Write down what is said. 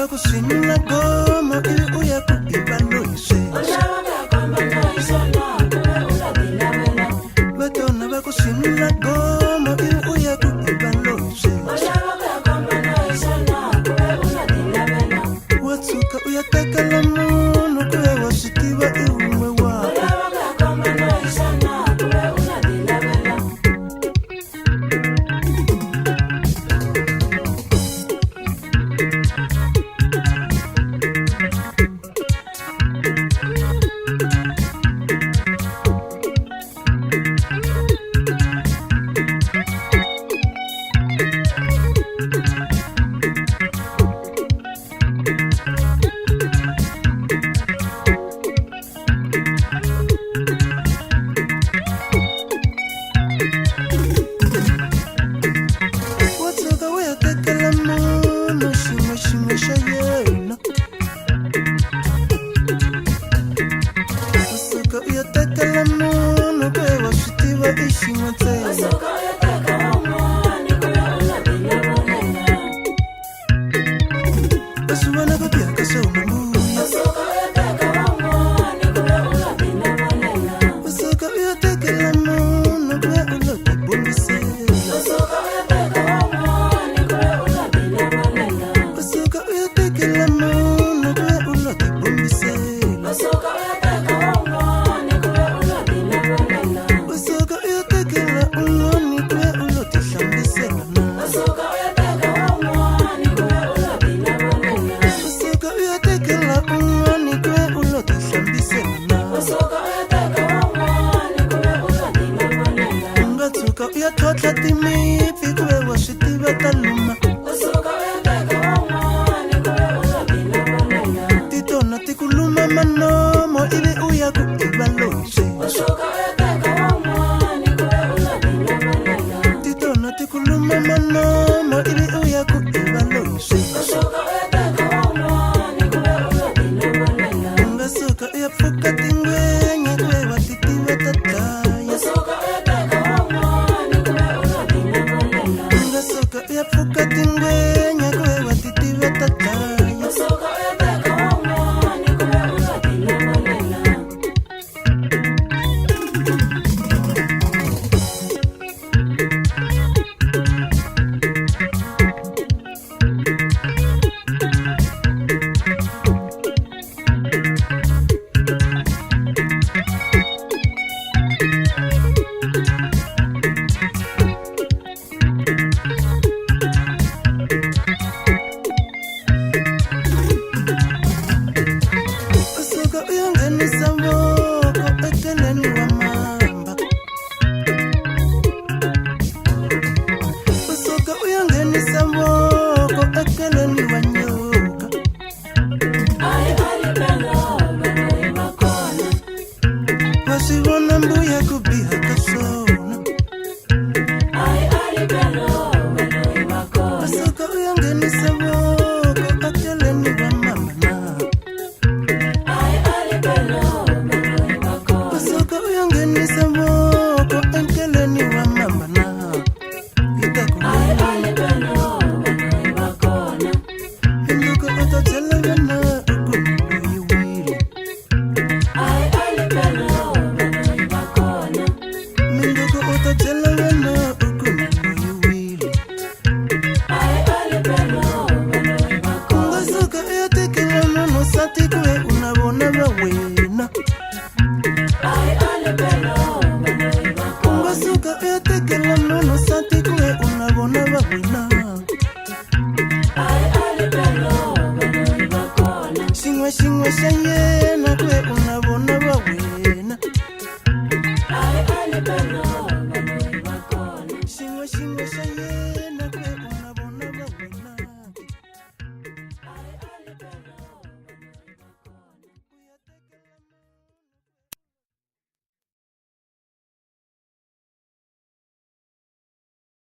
ku swinuna gomo ivi u ya ku i va loyi sweswi. Va tona va ku swinuna gomo ivi u ya ku i va loyi sweswi. Wa tshuka u ya tekela munhu ku ve wa swi tiva i wun'we wakwe. Wa tshuka u ya tekela munhu xin'we xin'we xa yena. U suka u ya tekela munhu ku ve wa swi tiva i xin'we ntsena. Va swi vona ku biha ka swona mbuya. U suka u ya tekela munhu ku ve u lo tibombisela. U suka u ya tekela munhu ku ve u lo tibombisela. U suka u ya tekela un'wani ku ve u lo tihlambisela na. U suka u ya tekela un'wani ku ve u lo tihlambisela na. U nga tshuka u ya tlhontlha timipfi ku ve wa swi tiva ta luma. Ti tona ti ku luma manomo ivi u ya ku i va loyi sweswi. Ti tona ti ku luma manomo ivi u ya ku i va loyi sweswi. U nga suka u ya pfuka tingwenya ku ve wa ti tiva ta dlaya. U nga suka u ya pfuka tingwenya ku ve wa ti tiva ta dlaya. U suka u ya nghenisa voko ekeleni wa mamba. U suka u ya nghenisa voko ekeleni wa nyoka. Wa swi vona mbuya ku biha ka swona. U suka u ya nghenisa voko ekeleni wa mamba na. U suka u ya nghenisa voko enkeleni wa mamba na. Yi ta ku Loko u ta byela vana u ku loyiwile. Loko u ta byela vana u ku loyiwile. U nga suka u ya tekela munhu nsati ku ve u na vona va wena. U nga suka u ya tekela munhu nsati ku ve u na vona va wena. Xin'we xin'we xa yena.